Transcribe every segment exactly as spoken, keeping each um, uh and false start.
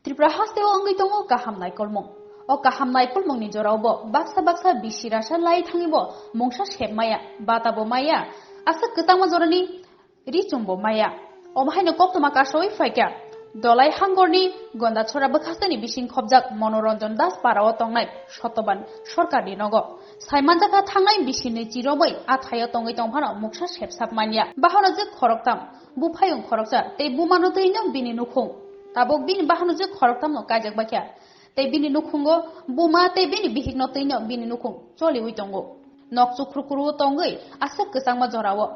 Tripura hasteo wngwi tongo kaham naikolmung. O kaham naikolmungni jorao bo baksa baksa bisi rasa lai thangwi bo mungsa sep maya, bata bo maya, aswk kwchangma jorani ri chum bo maya. Omo haino koktwma kasawi phaikha Dolai Hangorni Gondachora bwkhasteni bising khobjak Monoranjan Das parao tongnai Sottoban sorkarni nogo. Saimanjakha thangnai bisini chiromwi a thaio tongwi tongphano mungsa sepsap manya. Bahanojwk khoroktham, buphayung khoroksa tei bumano twino bini nukhung. Tabuk bini bahanojwk khoroktham no kaijak baikha. Tei bini nukhungo buma tei bini bihikno twino bini nukhung choliwi tongo. Nok chukhru kuru tongwi aswk kwchangma jorao.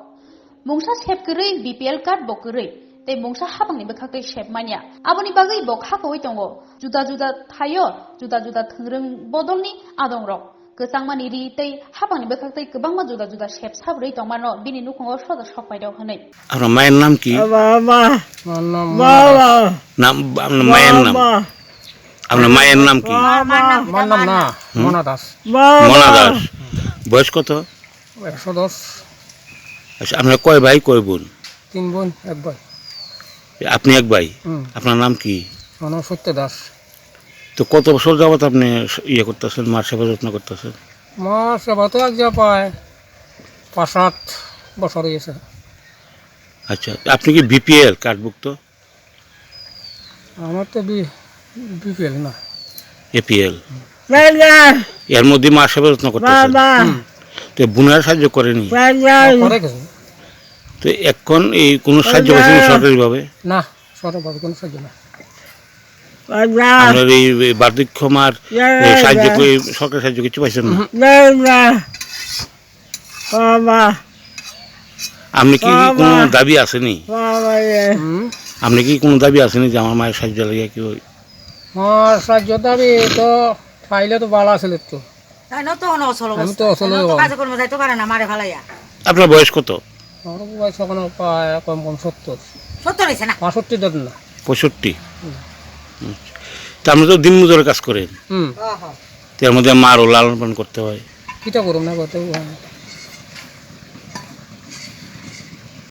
Mungsa sep kwrwi B P L card bo kwrwi tei mungsa habangni bwkhaktwi sep manya. Aboni bagwi bo khakowi tongo. Juda juda thaio juda juda thwngrwng bodolni adongrok. Kwchangmani ri tei habangni bwkhaktwi kwbangma juda juda sep sabrwi tongmano bini nukhungo soda sok pairok hwnwi. আপনার মায়ের নাম কি? বাবা, বাবা, বাবা। নাম, আপনার মায়ের নাম? বাবা। আপনার মায়ের নাম কি? বাবা। আমার নাম না, হুম? মনা দাস। বাবা। মনা দাস। বয়স কত? একশো দশ। আচ্ছা, আপনার কয় ভাই, কয় বোন? তিন বোন, এক ভাই। আপনি এক ভাই? হুম। আপনার নাম কি? আমার নাম সত্য দাস। তো কত বছর যাবত আপনি ইয়ে করতেছেন, মার সেবা যত্ন করতেছেন? মার সেবা তো আজ প্রায় পাঁচ সাত বছর হয়েছে। আচ্ছা, আপনি কি বিপিএল কার্ডভুক্ত? আমার তো বি-, বিপিএল না। এপিএল। বাবা। এর মধ্যে মার সেবা যত্ন করতেছেন? বাবা। হুম। তো বোনের সাহায্য করেনি? বাবা। করে কিছু। তো এখন এই কোনো সাহায্য পাইছেন না। সরকারিভাবে? না, সরকারিভাবে কোনো সাহায্য না। বাবা। আপনার এই, এই বার্ধক্য মার, ইয়া, এই সাহায্য ইয়া। করে, সরকারি সাহায্য কিছু পাইছেন না? উহু। বাবা। বাবা। আপনি কি বাবা। কোনো দাবি আছেনি? বাবা রে। হুম? আপনি কি কোনো দাবি আছেনি যে আমার মায়ের সাহায্য লাগে কি ওই? মার সাহায্য দাবি তো পাইলে তো ভালো আছিল একটু। তাই না তো অন অচল আমি তো অবস্থা। অচল এখন তো অবস্থা। কাজকর্ম যাইতে পারে না, মারে ফালাইয়া। আপনার বয়স কত? আমার বয়স এখন প্রায় কম কম সত্তর। সত্তর হয়েছে না? পঁয়ষট্টি ধরেন না। পঁয়ষট্টি? হুম। আচ্ছা। তা আপনি তো দিনমজুরের কাজ করেন। হুম। হ্যাঁ, হ্যাঁ। তো এর মধ্যে মারও লালন পালন করতে হয়। কিতা করুম না করতে হয়?